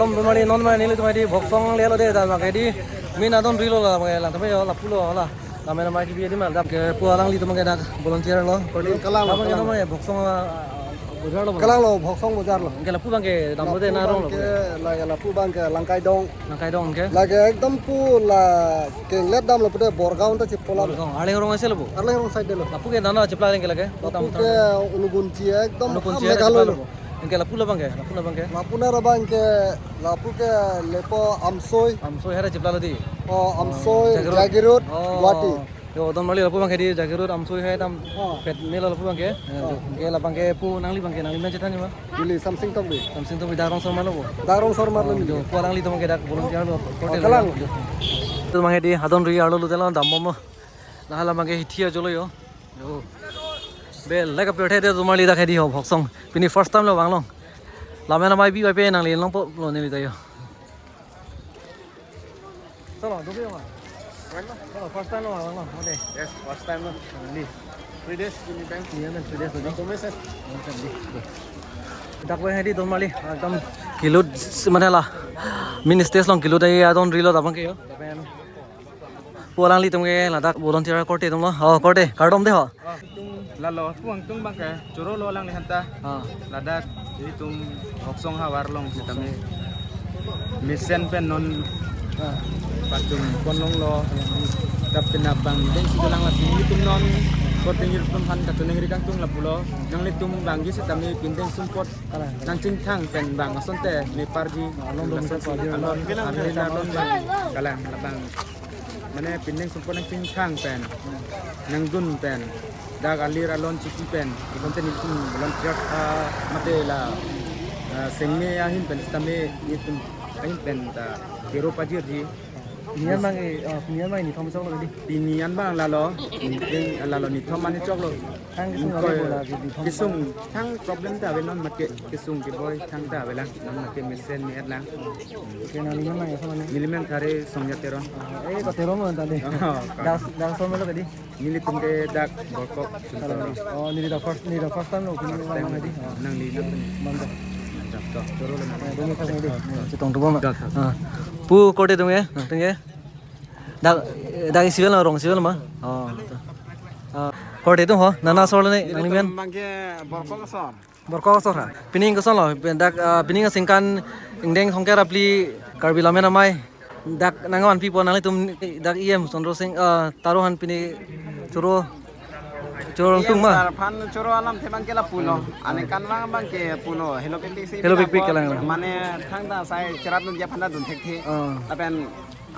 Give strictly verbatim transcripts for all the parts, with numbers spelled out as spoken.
Tum tumari non ma nelitum hedi Bhoksong lelo de, dak bang ke di main adon rilo la, bang ke lang tame yo lapulo la. Lamen amei kebi di mal dak ke pu alanglitum ke dak volunteer lo. Kalang, kalang. Bang ke Bhoksong, ah, bojar lo, bang. Kalang lo, Bhoksong bojar lo. Ke lapu bang ke damlo de, lapu na rong bang lo ke, la, lapu bang ke Langkaidong. Langkaidong ke? Lake ekdom pu la kenglet damlo pute Borgaon ta chippo la. Borgaon. Arleng arong ase lo bo? Arleng arong side de lo. Lapu ke nana chipla ring ke lake? Lapu ke Unugunchi ekdom Unugunchi Meghalaya lo. Ke lapu labang ke, lapu labang ke. Lapu nara bang ke, lapu ke lepo Amsoi. Amsoi hara chipla lo di. Oh, Amsoi, Jagiroad. Jagiroad, oh. Guwahati. Yo, don marli lapu bang ke di Jagiroad, Amsoi hai tam. Oh. Pet mela lapu bang ke. Oh. Ke labang ke pu nangli bang ke, nangli men chethan ma? Ili Samsing Tokbi. Samsing Tokbi dak Rongsor ma lo bo? Dak Rongsor ma lo. Oh, ni. Yo, pu alanglitum ke dak volunteer lo. Oh, kalang. Yo. Tum bang ke di adon ri arlo lutelo dambom lo. Lahala bang ke hithi ajolo yo. Yo. Bel, leka pirthe de tum marli dak hedi ho Bhoksong. Pini first time lo vanglo. Lamen amei bi pai pe nangli longpo lo neli ta yo. Solo, dubi ma. Solo, first time lo vanglo, mode. Yes, first time lo. Ni. Three days ini time. Iya, men, three days lagi. Satu message. Dak bang hedi don marli, ekdom kelut mane la. Main stage along kelut ai adon rilo dak bang ke yo. Dak bang. Pu alanglitum ke ladak volunteer korte atum lo. Oh, korte, kardom de ho. Oh, tung lalo, pu angtung bang ke, choro lo alangliphan ta. Ah. Ladak, itum Bhoksong havar along sitame. Mesen pen non. Ah. Pachun pon longlo. Tap penap bang, deng si dolang lasi itum non. Korte ngirutum han kachoneng ri kangtung lapulo. Nanglitum bang ji sitame pindeng sumpot. Kalang. Nangchingthang pen bang asonte meparji. Along dong meparji. Along, along, along bang. Kalang, labang. Mane pindeng sumpot nangchingthang pen, nangdun pen, dak alir alon chiki pen, asonte nelitum volunteer, ah, mate la, ah, sengme ahin pen, sitame nelitum ahin pen ta kero pajirji. Pini an bang, eh, ah, pini an bang nithom choklo di. Pini an bang lalo, pini lalo nithom mane choklo. Thang kesung ingkoi, ale bola di nithom. Kesung thang problem ta ave non mat ke, kesung keboi thang ta ave lang, non mat ke mesen me-et lang. Ke nangli men nang esa mane? Neli men Thare Songja Teron. Ah, eh, ko Teron mo tadi. Oh, dak, dak so melo kadi. Nelitum ke dak Borkok Chuntor. Oh, neli dak first, neli dak first time lo, kini first time lo. Nangli, nangli. Mantap. Mantap, to, choro lo. Eh, dumi khas neli. Chetong tubo ma. To, to. Ah. Pu korte atum ke, nangtum ke. Dak, dak isi vel lo, rong isi vel ma. Oh. To. Ah, korte atum ho, nana asor lo ne, nangli men. Nelitum bang ke Borkok asor. Borkok asor ha. Pining koson lo, dak, ah, pining asingkan ingdeng thomkep ra phli Karbi Lammet Amei. Dak nangvanpipo nanglitum dak E M Chandra Sing, ah, Taro aphan pini choro, choro tung ma. Sar aphan choro alamthe bang ke lapulo. Aningkan bang bang ke pulo. Helopikpik si helopikpik pulo. Kelang. Mane thangta sai cherap nunji aphan ta dun thekthe. Ah. Lapen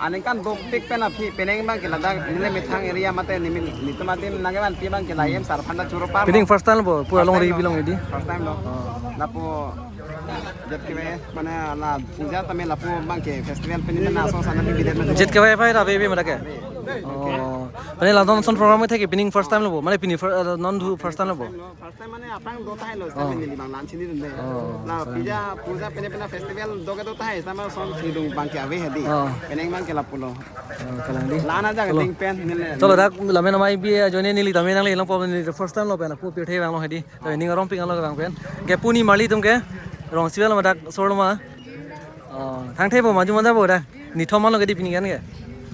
aningkan dopik pen aphi penang bang ke ladak neli methang area mate neli, nelitum adim nangvanpi bang ke la E M sar aphan ta choro par. Pining first time bo, pu along ri bilong edi. First time lo. Oh. Lapu Jet Kevai mane la puja tame lapu bang ke festival pini mane aso sana bi bidet mane. Jet Kevai pai ta ave bi mane ke. Oh. Mane la non ason program ke thek pining first time lo bo. Mane pini fir-, eh, non du first time lo bo. First time mane aphrang do tahai lo, oh, time neli bang lan chini dunde. Oh, la sorry. Puja, puja pene pene festival do ke do tahai, sama son idung bang ke ave hedi. Oh. Penang bang ke lapulo. Oh, kalang di. Lana jang cholo. Ding pen neli. Cholo dak Lammet Amei bi ajoine neli tame nangle longpo neli first time lo pen lapu pirthe vanglo hedi. To ning arong ping alo vang pen. Ke pu ni marli atum ke rong isi vel ma dak asor lo ma. Oh, thangthe bo maju manja bo dak. Nithom ma lo ke di pini kan ke.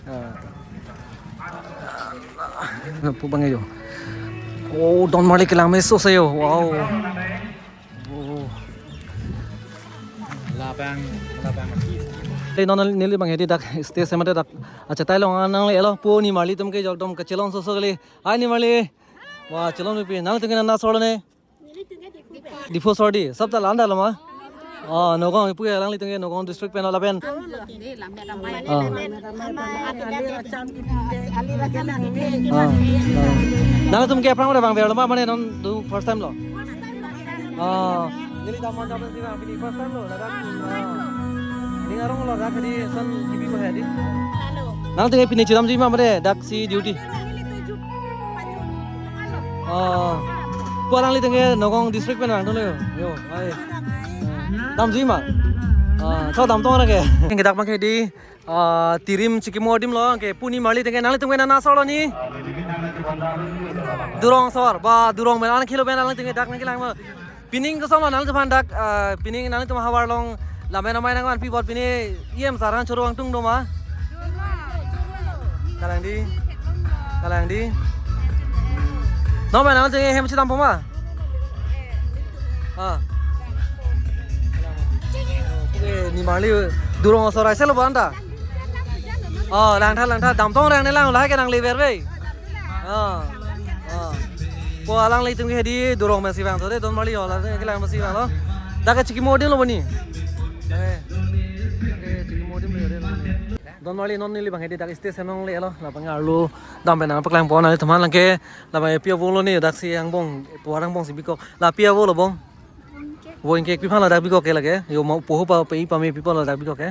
Oh. Pu bang yo. Oh, don marli kelang meso se yo. Wow. Oh. Labang, labang. Te non neli bang hedi dak stage mate dak. Acha tai long nang le lo pu ni marli atum ke jok dom kachelong soso kali. Hai ni marli. Wah, chelong pi. Nangtum ke nana asor lo ne? Diphu asor di, sab ta la-an ta lo ma? Oh, Nagaon, ipu alanglitum ke Nagaon district pen lapen. Oh. Oh. Nangtum ke aphrang udah bang ver lo ma, mane non du first time lo? Oh. Neli daman jaman sih bang, ini first time lo, ladak. Oh. Ini arong lo, dak di son kibi ko hedi. Nangtum ke pini chiram ji ma mane, dak si duty. Oh. Pu alanglitum ke Nagaon district pen nangtum lo. Yo, hai. Damji ma? Ah, so damtong nang ke. Ke dak bang ke di, ah, Tirim Chikimo adim lo, ke pu ni marli atum ke nanglitum ke nana asor lo ni. Durong asor, ba Durong pen an khilo pen alanglitum ke dak nangkelang ma. Pining koson lo nanglitum aphan dak, ah, pining nanglitum havar along Lamen amei nangvanpi apot pine E M sir an choro angtung do ma? Kalang dei. Kalang dei. Non amei nang jeng hem chedam po ma? Ah. Eh, nimarli durong osor aise lo bo anta. Oh, langtha langtha damtong rang ne lang lahai ke nang lever be. Ah. Ah. Po alanglitum ke hedi durong mesi vangthu dei, donmarli ho, la ke lang mesi vanglo. Dak ke chikimo adim lo boni. Eh. Dak ke chikimo adim lo dei. Donmarli non neli abang hedi dak stage hem nanglelo, labang arlo dam pen nangpaklang pon nangli teman lang ke, labang pi avo lo ne, daksi angbong, puar angbong si bikok, la pi avo lo bong. Vo ingkek pi aphan ladak bikok ke lake, yo mo poho pa pe pame pi aphan ladak bikok ke.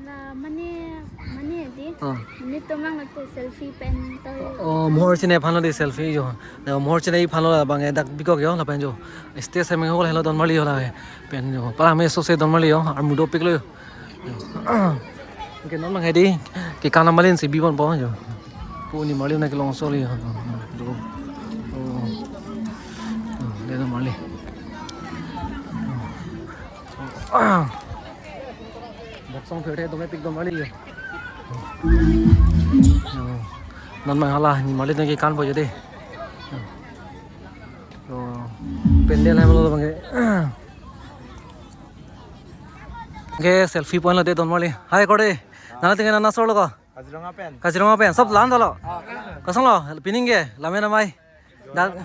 La mane, mane dei. Ah. Mane tomang ate selfie pen to. Oh, mohor chine aphan lo dei selfie yo. Na mohor chine aphan lo labang dak bikok yo lapen yo. Stage hem ho helo donmarli yo la pen yo. Para me so se donmarli yo. Armu dopik lo yo. Ke non abang hedi ke kanam malin si bibon po yo. Pu nimarli na kelong soli yo. Do. Oh. Oh, dei donmarli. Ah. Boksong phere dome pik donmarli yo. Oh. Non abang hala nimarli na ke kan po yo dei. Oh. Pendel hem lo abang ke. Ke selfie point lo dei donmarli. Hai kore. Nangli tinggi nang asor lo ko? Kaziranga pen. Kaziranga pen. Sob lan dolo. Ah, kalang. Kosonlo? Pining ke. Lamen amei. Dak,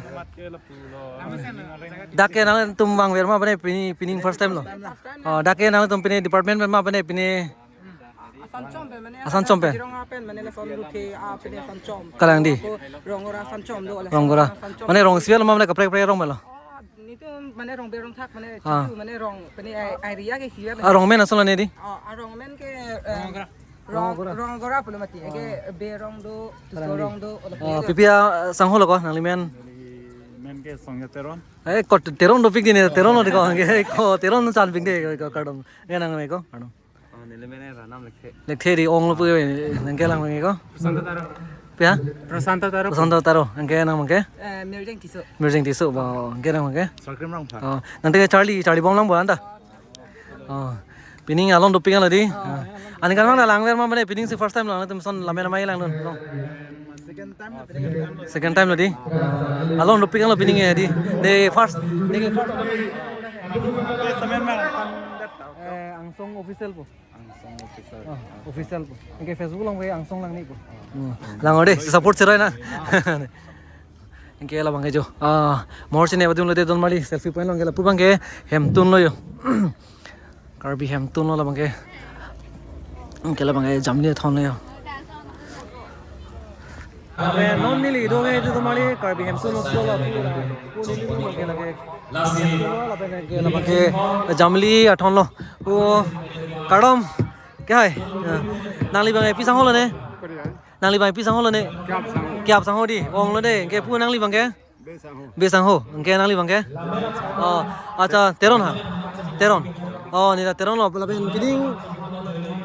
dak ke nangtum vangver ma pine pini, pining first time lo? Oh, dak ke nangtum pine department pen ma pine pini? Asan Chom pen mane. Asan Chom pen. Kaziranga pen mane lason ruthe, ah, pine Asan Chom. Kalang dei. Ako Rongora Asan Chom do, lason Rongora. Asan Chom. Mane rong sial ma mane kaprek kaprek rong ma lo? Oh, nitum mane rong berong thak mane, ah, chitu mane rong pine ai, area ke sial. Ah, rong men ason lo ne dei? Oh, ah, rong men ke, eh, Rongora. Rong, Rongora. Rongora pulo mati. Eke berong do, tusorong do, ola. Oh, pulo. Pi pi asangho lo ko, nangli men? Men ke Songja Teron. Eh, ko Teron dopik dei ne, Teron lo dei ko, ke ko Teron chan pik dei ko, kardom. Ke nang me ko, kardom. Oh, neli men Ranam Lekthe. Lekthe dei ong lo pu, nang ke lang me ko? Prasanta Taro. Pia? Prasanta Taro. Prasanta Taro, nang ke nang me ke? Eh, Mirjeng Tisso. Mirjeng Tisso, ba, nang ke nang me ke? Sakrim Rongphar. Oh, nangte ke Charlie, Charlie bom lang bo anta? Oh. Pining along dopik lo dei. Oh, ah. Along. Aningkan abang langver ma mane pining si first time lo, nangtum ason lamen amei langdun. Oh. Second time lo, second time lo. Second time lo dei. Along dopik lo pining ya dei. Dei first, dei first. Eh, Angsong official po. Angsong official. Oh, official po. Nang ke Facebook along ke Angsong Langni po. Hmm. Lang dei, support siroi na. Nang ke labang ke jo. Ah, mohor chine adim lo dei donmarli, selfie point lo nang ke lapu abang ke Hemtun lo yo. Karbi Hemtun lo labang ke. Nang ke labang ke Jamli athon lo yo. Abe non neli do ke jo donmarli Karbi Hemtun lo school lo. Neli do ke lake. Hemtun lo labang ke, labang ke Jamli athon lo. O kardom. Ke hai. Ya. Nangli abang ke pi asangho lo ne? Nangli abang ke pi asangho lo ne? Ke ap asangho. Ke ap asangho dei. Ong lo dei. Ke pu nangli abang ke? Be asangho. Be asangho. Nang ke nangli abang ke? Oh, acha, Teron ha. Teron. Oh, neli ta Teron lo, lapen pining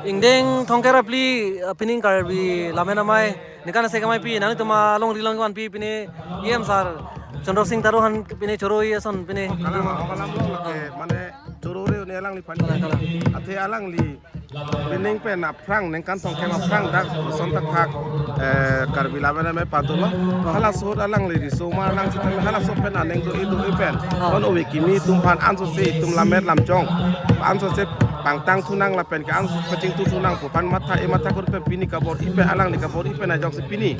ingdeng thomkep ra phli, eh, pining Karbi lamen amei. Ningkan isi kameipi, nangtum alongri along vanpi pine E M sir Chandra Singh Taro aphan pine choro-i ason pine. Kalang, kalang lo ke, mane choro-i ne alangliphan. Kalang, kalang. Athe alangli pining pen aphrang, ningkan thomkep aphrang dak lason thakthak, eh, Karbi lamen amei padolo. Oh. Halaso ahut alangli riso ma lang sitame halaso pen aning do-i do-i pen. Oh. Non ove kimi atum aphan ansose itum lammet lamchong. Ansose pangtang thunang lapen ke ansose pachingthur thunang pu aphan matha-i matha kur pen pini kabor-i pen alangli kabor-i pen ajoksi pini.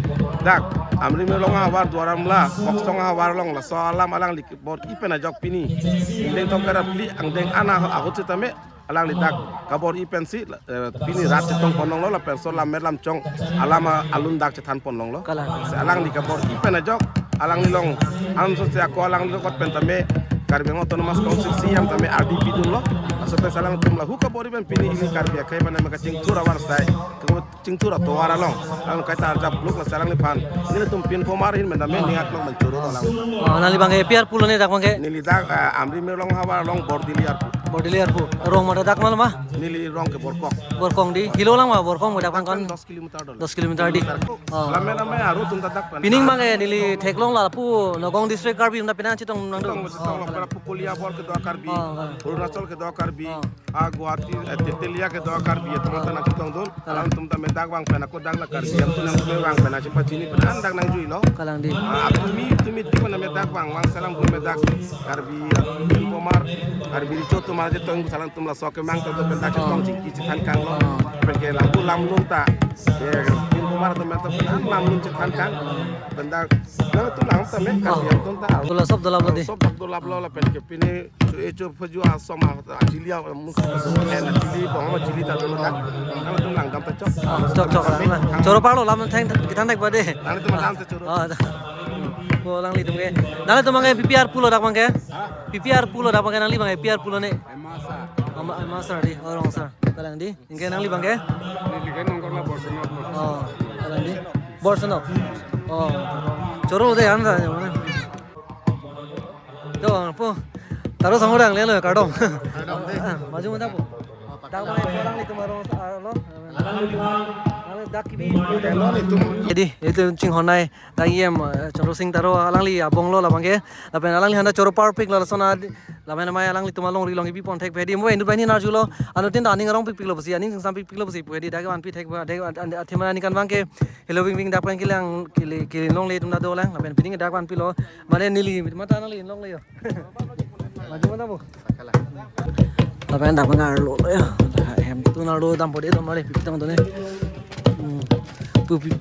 Dak, Amri Meirong ahavar Duar Amla, Boksong ahavar along laso alam alangli kabor-i pen ajok pini. Ingdeng thomkep ra phli, ingdeng an ahut sitame, alangli dak kabor-i pensi, eh, pini rat chetong ponlonglo lapen laso lammet lamchong alam alun dak chethan ponlonglo. Kalang. Si alangli kabor-i pen ajok, alangli along ansose ako alangli kot pen tame Karbi Anglong Autonomous Council C E M tame R D P dunlo. Laso pen si alangtum la hu kabor-i pen pini ili Karbi akhei mane kachingthur avarsai, kachingthur atovar along alang kaita arjap bluk, lasi alangliphan nelitum pin phomar ahin pen tame ning aklong pen choro alang. Oh, nangli abang ke pi arpu lo ne dak abang ke? Neli dak, eh, Amri Meirong ahavar along Bordili arpu. Bordilli arpu. Rong ma dak ma lo ma? Neli rong ke Borkok. Borkok di. Helo lang ma Borkok ma dak pangkon? Dos kilometer dolo. Dos kilometer di. Oh. Lame lame aro atum ta dak pen. Pining abang ke neli theklong lapu Nagaon district Karbi atum ta penang chetong nangdun. Chetong, chetong, oh, lo pera pu Koliabor kedo Karbi. Oh, oh. Arunachal kedo Karbi. Oh. Ah, Guwahati, eh, Te-, Tetalia kedo Karbi atum ta nangchetongdun. Kalang. Alangtum ta medak vang pen ako dak la Karbi atum nangme vang pen achi pachini pen an dak nangjuilo. Kalang di. Ah, tumi, tumi ti mana medak vang, vang selam pu medak Karbi, ah, Pinpomar, Karbi Recho atum aje tong selam atum laso kemang ta pen dak chetong chingki chethan kanglo. Pen ke lapu lamlong ta. Ke Pinpomar atum ta pen an lamlong chethan kang. Pen dak nangtum lang ta me Karbi atum ta. Dola sob dolaplo di. Sob dolaplo lapen ke pine cho e cho phoju asom a chili a musi a hen chili bong ma chili ta dolo dak. Nangtum langdam ta chok. Ah, chok, chok, lang, lang. Choro parlo lam thang, kethan thek ba de. Nangtum lam ta choro. Oh, da. Ko alanglitum ke. Nanglitum abang ke P P R pulo dak abang ke? Ha? P P R pulo dak abang ke, nangli abang ke P P R pulo ne? Ama sar. Ama, ama sar di, oh, rong sar. Kalang di. Anke nangli abang ke? Neli ke nongkrong la Borsenop lo. Oh, kalang di. Borsenop. Oh. Choro de anta. Do, po. Taro sangho dang lelo kardom. Kardom de. Ah, maju mata po. Dak abang ke alanglitum arong, ah, lo. Alang dak kibi. Nelitum. Jadi, itu chinghon nai. Dak E M, eh, Chandra Singh Taro alangli abong lo labang ke. Lapen alangli handa choro parpik lo lason ad-, lapen amei alanglitum alongri along ipi pon thek pe di. Mo inut banghini arjulo. Anuttin ta aning arong pikpik lo pusi, aning singsam pikpik lo pusi pu di. Dak vanpi thek ba, dak an-, an-, athema ningkan abang ke. Helo vingving dak pen kelang, kele, kele longle atum ta dolang. Lapen pining dak vanpilo. Mane neli, mata nangli longle yo. Maju mata po. Lapen dak abang arlo lo yo. Hemtun arlo dampo de donmali, pipitang done. Hmm. Pu pi-,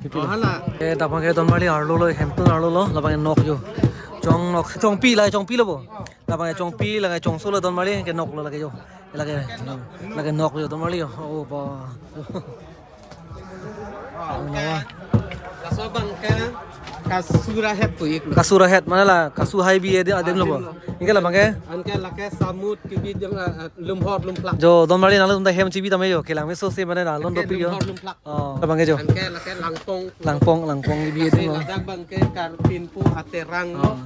pipi lo. Oh, hala. Eh, dak abang ke donmali arlo lo, hemtun arlo lo, labang ke nok yo. Chong nok, chongpi la, chongpi lo bo. Labang ke chongpi, lake chongso lo donmali, ke nok lo lake yo. Lake, lake nok yo donmali yo. Oh, ba. Laso abang ke kasura het pu ik lo. Kasura het, mane la kasu hai bi adim, adim lo bo. Adim lo. Anke labang ke? Anke lake samut kibi jong, eh, eh, lumhor lumplak. Jo, donmali nangtum ta hem chibi tame jo, kelang meso se mane la lon dopik yo. Lumhor lumplak. Oh, labang ke jo. Anke lake langpong. Langpong, langpong kibi adim lo. Ladak abang ke Karbi Pinpo aterang lo. Oh.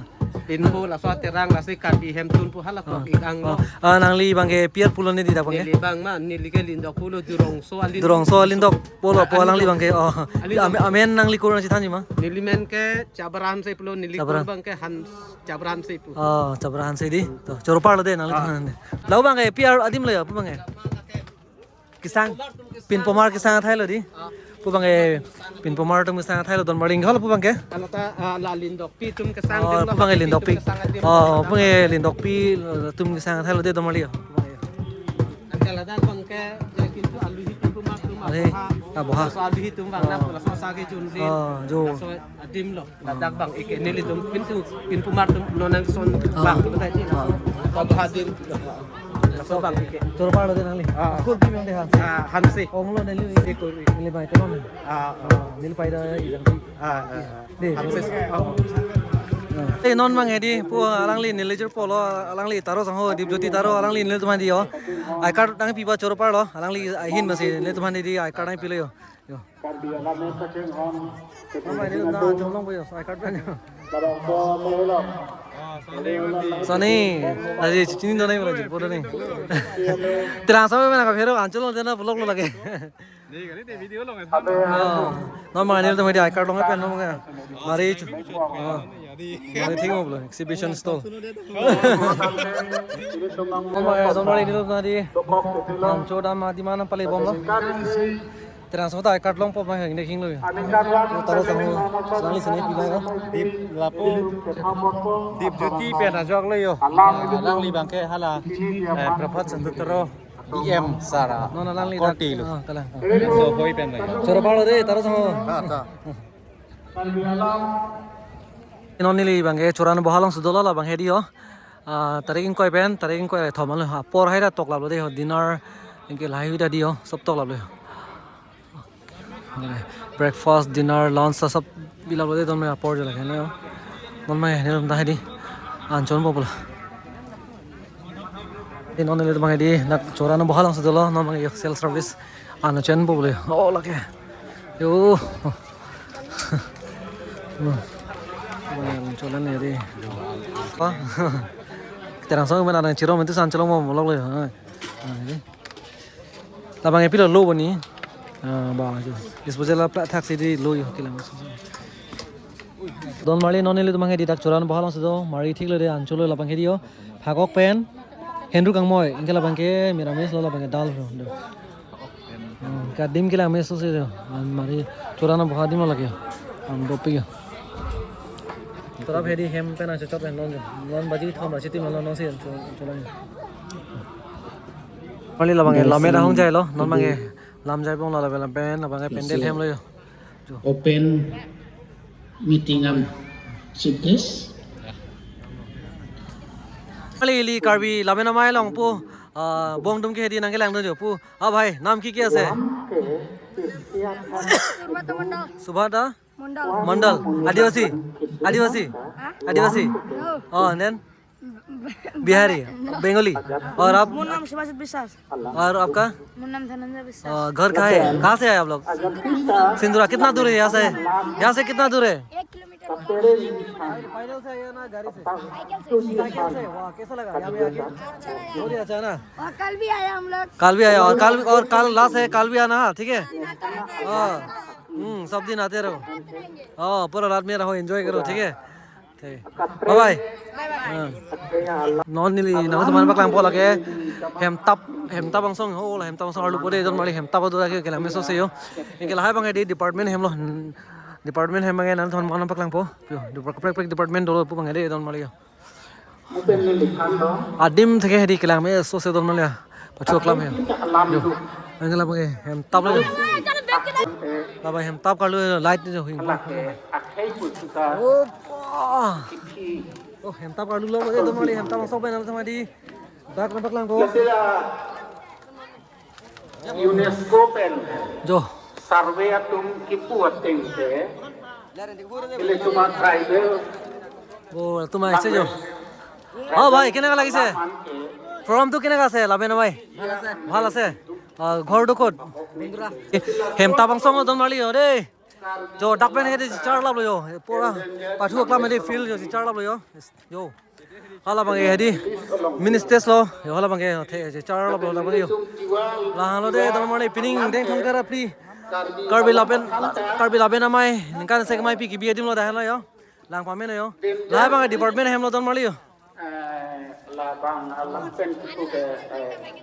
Pinpo laso aterang lasi Karbi hemtun pu hala tok ik ang lo. Ah, nangli abang ke P R pulo ne di dak abang ke? Neli abang ma, neli ke Lindok pulo, Durongso alin. Durongso alin dok pulo, pu alangli abang ke. Oh. Alin dok. Ame-, amen nangli kurang chethanji ma? Neli men ke Chabran se pulo, neli Chabran. Kur abang ke Han, Chabran se pu. Oh, Chabran se di. To, choro parlo de nangli. Ah. Lapu abang ke P R adim lo ya, pu abang ke? Kesang, Pinpomar kesang athai lo di. Pu abang ke Pinpomar atum kesang athai lo donmali, hol pu abang ke? Hala ta, ah, la Lindokpi atum kesang. Oh, adim lo, pu abang ke Lindokpi. Kesang adim. Oh, pu abang ke Lindokpi, eh, atum kesang athai lo de donmali yo. Anke ladak abang ke, ya, kintu aluhi Pinpomar atum. Aluhi, aboha. Aboha. Laso aluhi atum abang na, oh, laso sa ke junjin. Oh, jo. Laso adim lo. Ladak abang ik ke nelitum Pinpo, Pinpomar atum non nangson, ah, abang tu tadi. Ah. Pabhadim. Laso abang ik ke. Choro parlo de nangli. Ah. Kur pi abang de Hanse. Ah, Hanse. Ong lo neli. Ikur. Neli bai teman. Ah, ah. Ah, neli pai da ijang pi. Ah, ah, ah. De. Hanse. Ah. Eh, non abang hedi pu alangli neli jor pulo, alangli Taro sangho Dipjyoti Taro alangli nelitum aphan di yo. I card nangpi ba choro parlo, alangli ahin masi nelitum aphan di I card nangpilo yo. Yo. Karbi alam e kachenghon. Mama, nelitum ta chonglong po yo, I card pen. Labang ko mehilom. Sani, aji chini do nai mara ji, po do nai. Terang sampai mana ka phero, anchal lo dena vlog lo lake. Abe. Oh, non abang nelitum hedi I card long pen non abang ke. Mari chu. Oh. Mari thik mo pulo, exhibition stall. Non abang, non abang nelitum hedi. Ancho dam adim an pale bomlo. Terang so ta I card longpo abang heng dek hing lo ya. Taro sangho, sangli sini pila ya. Dip lapu, Dipjyoti pen ajok lo yo. Ah, alangli abang ke hala, eh, Prabhat Chandra Taro, E M sara. Non alangli dak. Korte lo. Ah, kalang. So hoi pen lo ya. Choro parlo de, Taro sangho. Ta, ta. Non neli abang ke choro an boha alongsi dolo, labang hedi yo. Ah, tarik ingkoi pen, tarik ingkoi thom lo ha. Apor hai ta toklap lo de ho, dinner, anke lahai hui ta di ho, sob toklap lo ho. Breakfast, dinner, lunch, sob bilap lo de, donmali apor jo lake ne ho. Donmali ne ta hedi. An chonpo pulo. Non nelitum abang hedi, dak choro an boha alongsi dolo, non abang ke self service. An chenpo pulo. Oh, lake. Yo. Hmm. Abang choro an hedi. Apa? Terang song mana nang chirom itu san chelong mo molok lo. Ha. Ha, ini. Labang epi lo lo boni. Ah, ba jo. Disposal la pla thak si di lo yo kelang. Don marli non neli atum abang ke dak Chora Nabong along si do. Mari thik lo de anchot lo labang ke di yo. Phakok pen. Henru kangmoi. Anke labang ke miramis lo labang ke dal lo. Hmm, ke adim kelang me so si do. An mari Chora Nabong adim lo lake. An dopi yo. Chora hedi hem pen nang chot pen non jo. Non baji thom ra chiti non non si cho cho lang. Marli labang ke lammet ahong jai lo. Non abang ke lam jai pon lo labang pen labang ke pandal hem lo yo. Jo. Open meeting am sukses. Marli ili Karbi Laben Amei along pu, ah, bong atum ke hedi nang kelang do jo pu. Ah, bhai, naam ki kya hai? Subhata Mandal. Subhata? Mandal. Mandal. Adivasi? Adivasi? Ha? Adivasi? No. Oh, and then? Bihari, बंगाली। और आप? मेरा नाम शिवाजीत विश्वास। और आपका? मेरा नाम धनंजय विश्वास। अ, घर कहाँ है? कहाँ से आए आप लोग? सिंदूरा। सिंदूरा। कितना दूर है यहाँ से? यहाँ से कितना दूर है? एक किलोमीटर होगा। पैदल से आए ना गाड़ी से? साइकिल से। साइकिल से। वाह, कैसा लगा यहाँ पे आके? अच्छा लगा। बहुत ही अच्छा है ना? और कल भी आया हम लोग। कल भी आया और कल, और कल लास्ट है, कल भी आना, ठीक है? हाँ, कल भी आएंगे। हाँ। हम्म, सब दिन आते रहो। हाँ, पूरा रात में रहो, एंजॉय करो, ठीक है? Bye bye. Non neli nangtum aphan paklangpo lake hemtap, hemtap angsong ho, la hemtap angsong arlu po de, don marli hemtap adu lake kelang me so si yo. Anke lahai abang ke di department hem lo, department hem abang ke nangtum aphan paklangpo. Yo, depart-, prek prek department dolo pu abang ke de don marli yo. Adim thek hedi kelang me so si don marli ya. Pathu aklam ya. Jo. Anke labang ke hemtap lo. Labang hemtap karlu light jo hing. Opa. Oh, hemtap karlu lo, eh, don marli hemtap angsong pen nangtum hedi dak nangpaklangpo. UNESCO pen jo. Survey atum kipu ateng ke. Ile tuma tribal. Oh, tuma aise jo. Oh, bhai, keneka lagise? Program tu keneka ase, Laben Amei? Bhal ase. Bhal ase? Ah, ghor tu kot? Hemtap angsong don marli yo de. Jo, dak pen hedi charlap lo yo. Pura pathu aklam hedi field jo charlap lo yo. Jo. Halabang ke hedi ministers lo, yo halabang ke the charlap lo labang yo. Lahan lo de don marli pining deng thong kara pri. Karbi Laben, Karbi Laben Amei ningkan sek mai pi kibi adim lo dah lo yo. Lang pame lo yo. Lahai abang department hem lo don marli yo. Eh, labang alam pen kutu ke, eh,